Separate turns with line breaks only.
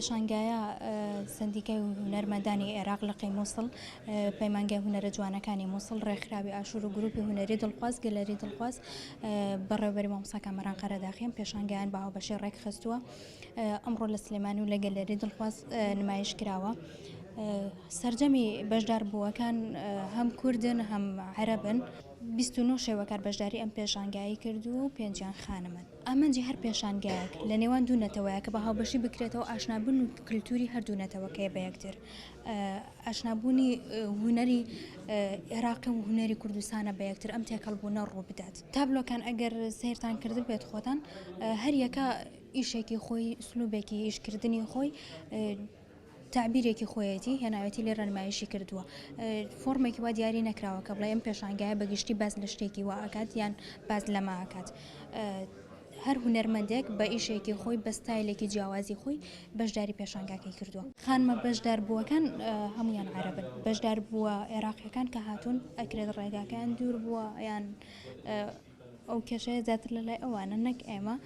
پێشانگایە سەندیکای هونەرمەندانی عێراق لقی موسڵ، پەیمانگای هونەرە جوانەکانی موسڵ، ڕێکخراوی ئاشوور و گروپی هونەری دڵخواز، گەلەری دڵخواز، بەڕێوەبەری مامۆستا کامەران قەرەداخی ئەم پێشانگایان بە هاوبەشی ڕێکخستووە. ئەمڕۆ لە سلێمانی و لە گەلەری دڵخواز نمایش کراوە. سەرجەمی بەشداربووەکان هەم کوردن هەم عەرەبن. 29 شێوەکار بەشداری ئەم پێشانگایەی کردووە و پێنجیان خانمن. ئامانجی هەر پێشانگایەک لە نێوان دوو نەتەوەیە کە بە هاوبەشی بکرێتەوە ئاشنابوون و کلتوری هەردوو نەتەوەکەیە بە یەکتر، ئاشنابوونی هونەری ئێراقی و هونەری کوردستانە بە یەکتر ئەم تێکەڵبوونە ڕووبدات. تابلۆکان ئەگەر سەیرتان کردبێت خۆتان هەریەکە ئیشێکی خۆی ئسلوبێکی ئیشکردنی خۆی تەعبیرێکی خۆیەتی هێناوێتی لێرە نمایشی کردووە فۆرمێکی وا دیاری نەکراوە کە بڵێ ئەم پێشانگایە بە گشتی باس لە شتێکی وا ئەکات یان باس لەمە ئەکات هەر هونەرمەندێک بە ئیشێکی خۆی بە ستایلێکی جیاوازی خۆی بەشداری پێشانگاکەی کردووە خانمە بەشدار بووەکان هەمویان عەرەبن بەشدار بووە عێراقیەکان کە هاتوون ئەکرێت ڕێگاکەیان دوور بووە یان ئەو کێشەیە زیاتر لە لای ئەوانە نەک ئێمە.